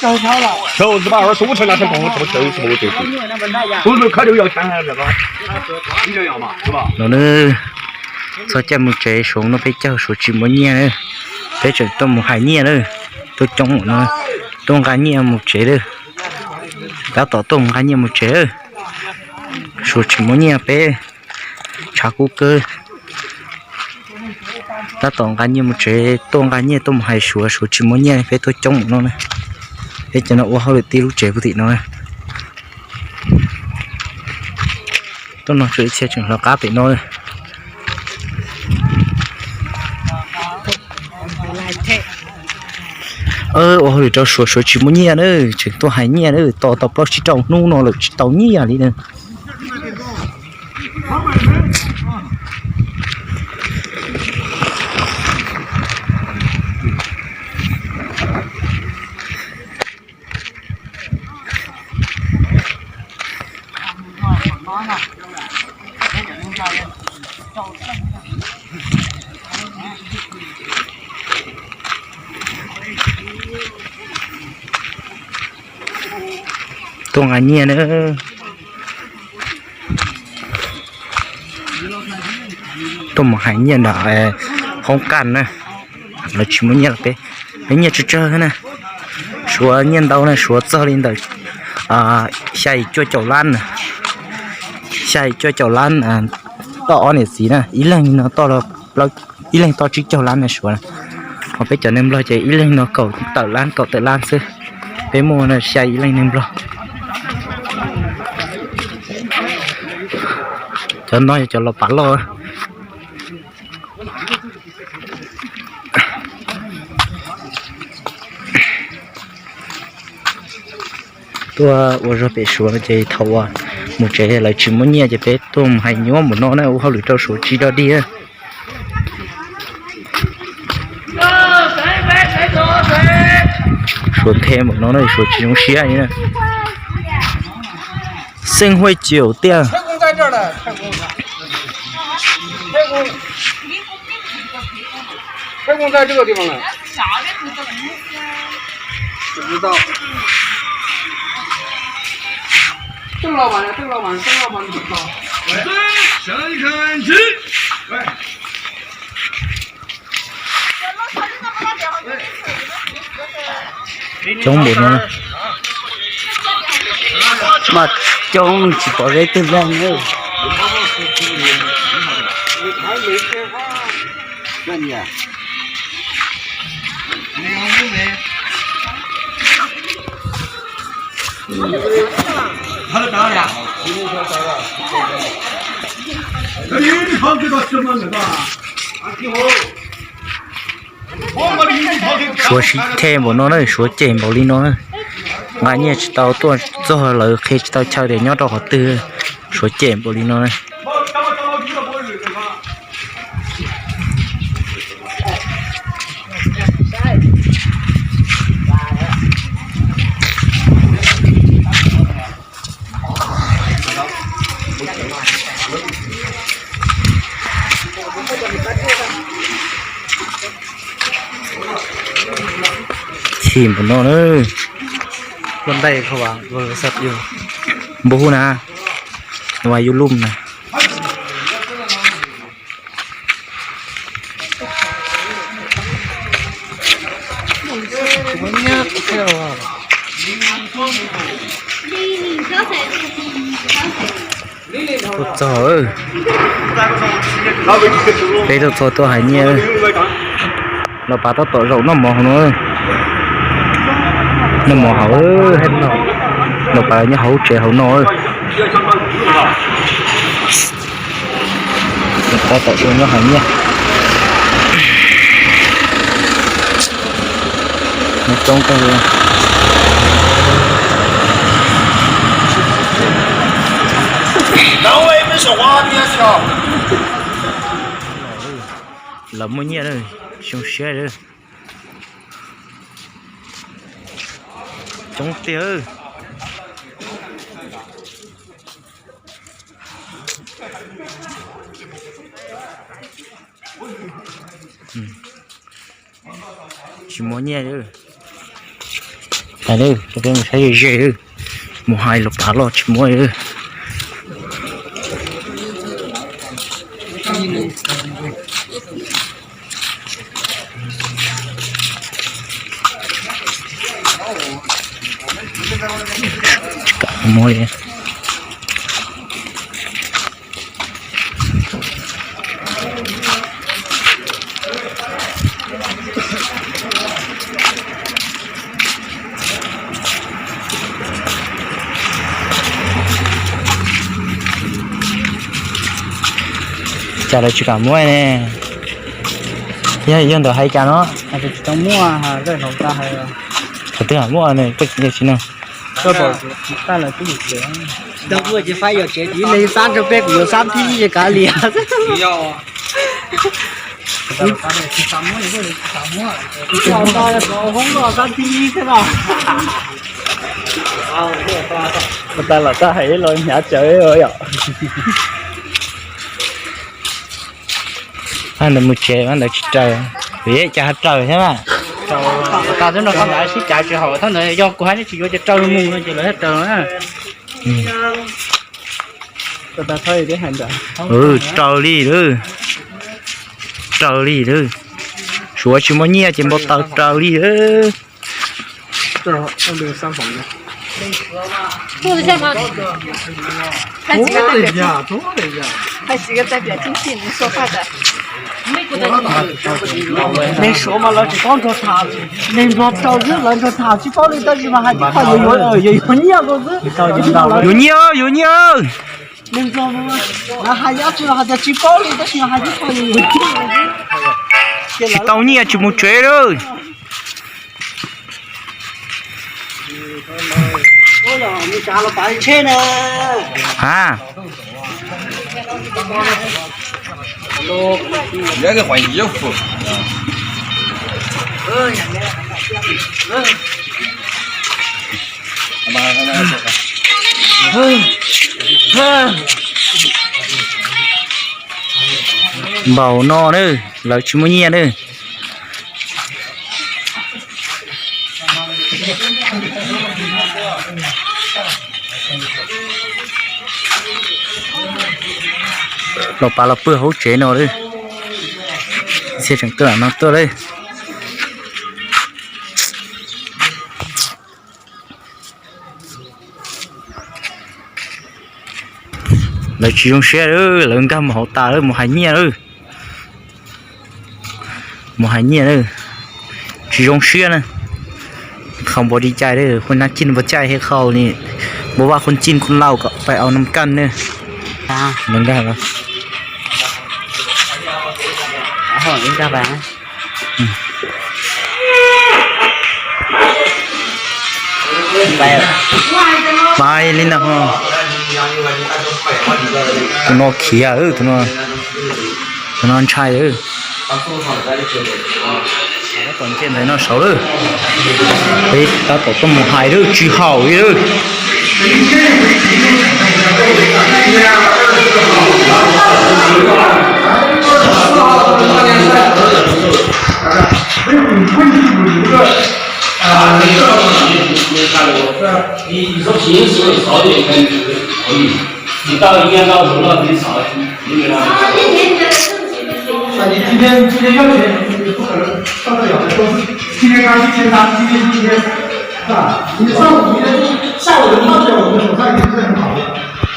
Los nws txhob caij mus tsev, Suav no peb caug Suav tsis muaj nyiaj na. Peb tseem tuaj mus hais nyiaj na, tuaj coob no, tuaj nqa nyiaj mus tsev lawm. Tab tom tuaj mus nqa nyiaj mus tsev, Suav tsis muaj nyiaj peb tshav kub kawg. Tab tom nqa nyiaj mus tsev, tuaj nqa nyiaj tuaj mus hais Suav, Suav tsis muaj nyiaj peb tuaj coob no na. Peb cov no ua hauj lwm tib lub tsev puag tim no. Tuaj no tsuas ib txhia tseem hloov qab pem no. Ua hauj lwm rau Suav, Suav tsis muaj nyiaj na, tseem tuaj hais nyiaj na, tos tau plaub tsib rau hnub no lawm tsis tau nyiaj li na. Tuaj nqa nyiaj na. Tuaj mus hais nyiaj nram hoob kaj na. Lawv tsis muaj nyiaj los peb, peb nyiaj tsawg tsawg na. Suav nyiaj ntau na, Suav txog li ntawm xya yim cuaj caum lab na. Xya yim cuaj caum lab toj ob niam txiv na, ib leeg no toj, ib leeg toj tsib caug lab na Suav na. Ho peb cov neeg Nplog ces ib leeg no kaum tawm lab kaum tawm lab xwb. Peb muaj xya yim leej neeg Nplog. Cov no yog cov los pav loj. Tuaj ua zog pem Suav no ces thaum uas mus tsev lawv tsis muaj nyiaj ces peb tuaj mus hais nyuaj npaum no na, ua hauj lwm rau Suav tsis dog dig. Suav nthe npaum no na, Suav tsis zoo siab li na. Xeej Huaj Cium tiag. Coob npaum no, mas coob tsis pom zeb twg leej. Suav sib the npaum no na, Suav cem npaum li no na. Nqa nyiaj tsis tau, tuaj txog lawv qhia tsis tau chaw tias nyob rau qhov twg, Suav cem npaum li no na. Chim npaum no na. Npau hu na, nua yub lum na. Tuaj txog, peb tuaj txog tuaj hais nyiaj. Los pas tab tom zaum noj mov hauv no. Noj mov hauv, los pas nyob hauv tsev hauv no. Tab tom nyob hais nyiaj. Nyob coob kawg li. Lawv muaj nyiaj lawm, zoo siab lawm. Coob tiag. Tsis muaj nyiaj li. Cov peb mus saib ze ze, mus hais los pav los tsis muaj. Cas lawv tsis kam muab ne? Yog ntawd hais cas no? Tsis tau muaj, thaum twg muaj ne, koj tsis no. Tsis tau muaj ces faib yam tsev, ib leeg xab rau peb, kuv yuav xab thib ib ces kav liam. Ua tas los tab hais los hnyav tsawv yom. Ntawd mus tsev ntawd tsis raws, vim cas ho raws thiab na. Tas xwb no, qhov ntawd sib cav tsis haum, thab ntawd yog kuv hais neb tsis yuav ces raws mus no ces lawv thiaj raws na. Raws li lawm, raws li lawm. Suav tsis muaj nyiaj ces npau taws raws li lawm. Neeg Suav mas lawv tsis paub nrog tham, neeg Nplog raws xwb lawv nrog tham tsis paub li, tab sis mas hais tib qho yuav yuav nyiaj rau xwb. Yuav nyiaj, yuav nyiaj. Neeg Nplog mas lawv hais dab tsi los hais tias tsis paub li, tab sis mas hais tib qho yuav nyiaj rau xwb. Tsis tau nyiaj tsis mus tsev lawm. Ha. Npaum no na, lawv tsis muaj nyiaj na. Los pav los pw hauv tsev no lawm. Txhia tseem tuaj no tuaj lawm. Lawv tsis zoo siab, lawv nkag mus hauv tas lawm mus hais nyiaj lawm. Mus hais nyiaj lawm, tsis zoo siab na. Không bỏ đi chay, không nhắn tin vào chay hay không thì bố bảo không tin không lau cậu phảiเอาน้ำกัน nữa. Lawv nkag lawm. Pais li ntawd ho. Tus no khiav, tus no ntshai. Tom ntej ntawd no saud lawm, peb tab tom tuaj mus hais lawm tsis haum li lawm.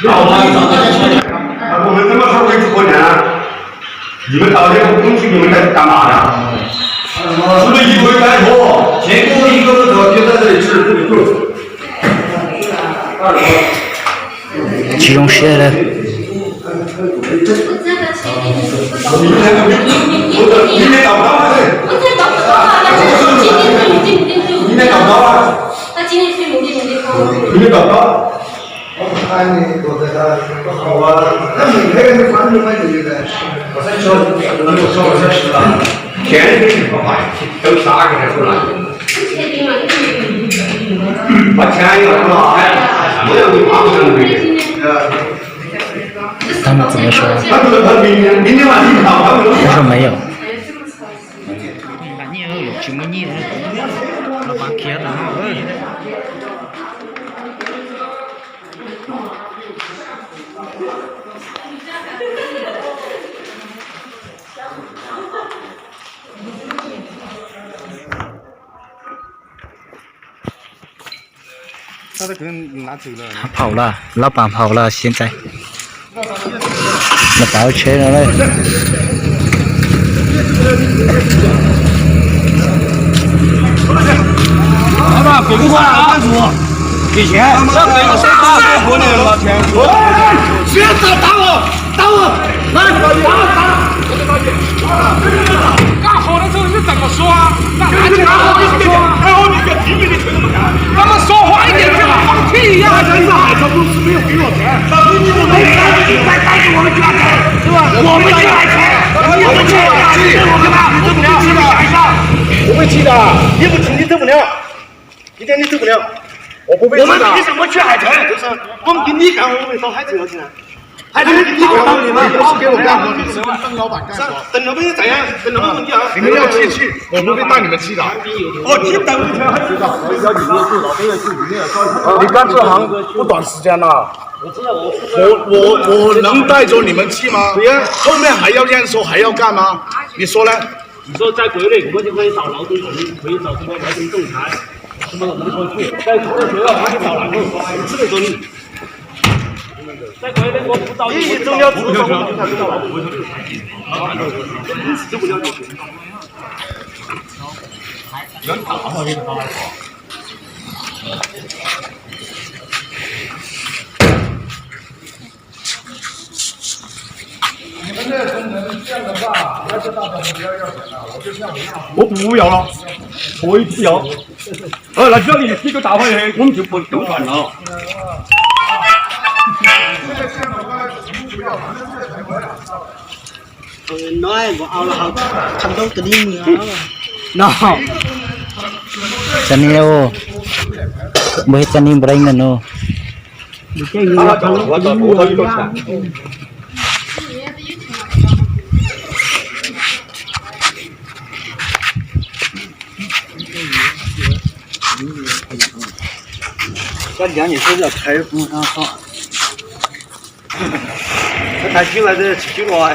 Ua, 你们这么好，这几十年了，你们到底不出去，你们在干嘛呢？是不是一个人干活？谁雇一个人就在这里吃，不许动。 Tsis zoo siab li. Tsis muaj nyiaj, los pav khiav tus no. Phaum lawm, lab pas phaum lawm, xiv ntxais. Lawv pab tsheb no lawm.干活的时候是怎么说啊？那拿起来说，他们说话一点就跟放屁一样。海城是海城公司没有给我钱，你们没钱，你们该该给我们捐钱，是吧？我们去海城，你们去海城，我们打，你们去海上。我不会去的，你不去你走不了，今天你走不了，我不会去的。我们凭什么去海城？就是光给你干活，我们到海城要去呢。 还是你们给我干活，你们跟邓老板干活。等老板又咋样？等老板问题啊。你们要气气，我不会带你们气的。哦，真的。你干这行不短时间了。我我我能带着你们去吗？对呀。后面还要验收，还要干吗？你说呢？你说在国内，我们就可以找劳动，我们可以找什么劳动仲裁，什么我们都去。在国内学校，我们找劳动，这个东西。 我不摇了，我也不摇。呃，来，只要你这个打坏了，我们就不不管了。No, cov ni, npawg cov ni npawg dab no. Các nhà nghỉ sẽ là thấy Thái chứ là chỉ chứ rồi.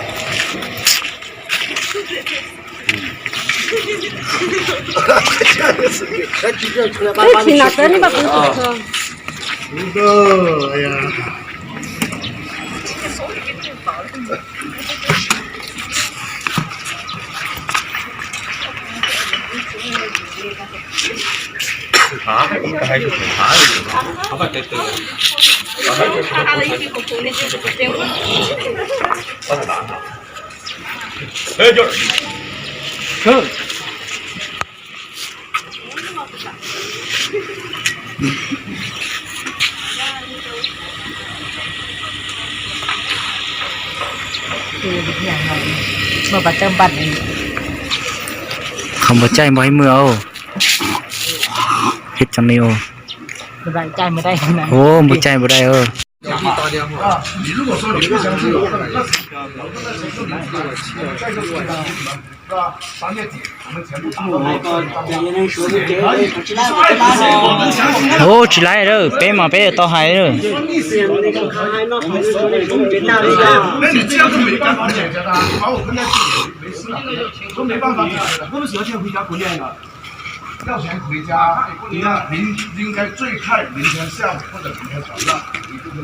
Ơ, thì là cái này mà cũng thường. Ơ, ơ, ơ. Qhov npua caij npua heev mw os. Peb cov ni os. Ua npua caij npua dai os. Ua tsis laib lawm, peb mas peb tau hais lawm. Giao钱回家，你那明应该最快明天下午或者明天早上，你就跟，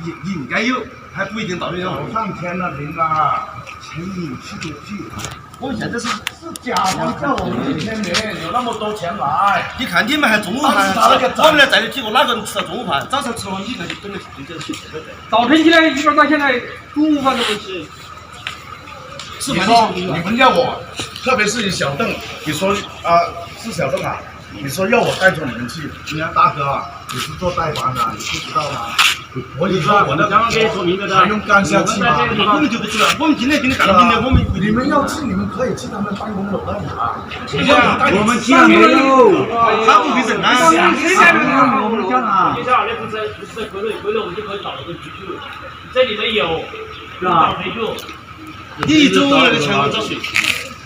你你应该有，还不一定早就有。上天了，灵啊，钱你去不去？我现在是是甲方叫我们一千人，有那么多钱来？你看你们还中午饭，当时他那个我们来在这提供哪个吃到中午饭？早上吃完米饭就等着人家去。早晨起来一边到现在，中午饭都没吃。 是你说你们要我，特别是小邓，你说啊，是小邓啊，你说要我带着你们去，人家大哥啊，你是做代班的，你不知道吗？我你说我那还用干下去吗？我们就不去了，我们今天给你干了，明天我们你们要去，你们可以去他们办公楼那里啊。我们去了没有？他不给整啊。我们干了。 这里面有，是吧？一周的钱我这水，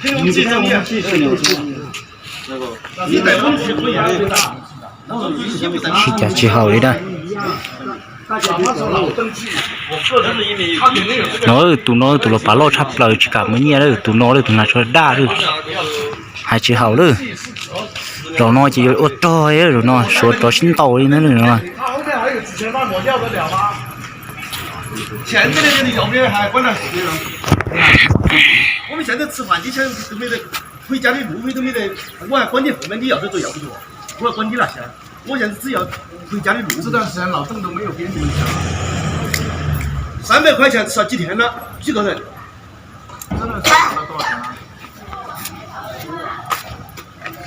黑龙江这面，一百公斤可以啊。 Sib cav tsis haum li na. No tus no tus los pav loj tshaj plaws tsis kam muaj nyiaj lawm, tus no lawm tus hnav tsho daj lawm. Hais tsis haum lawm. Zaum no ces yuav ua rog, zaum no suav rov sib ntaus li na no. 钱在那边，你有没有还关照手边人？我们现在吃饭，你想都没得，回家里路费都没得，我还管你后面，你要是都要不住，我还管你那些，我现在只要回家的路。这段时间老郑都没有给你们讲，三百块钱吃了几天了，几个人？真的是拿了多少钱啊？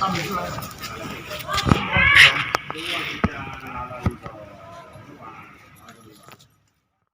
他们是来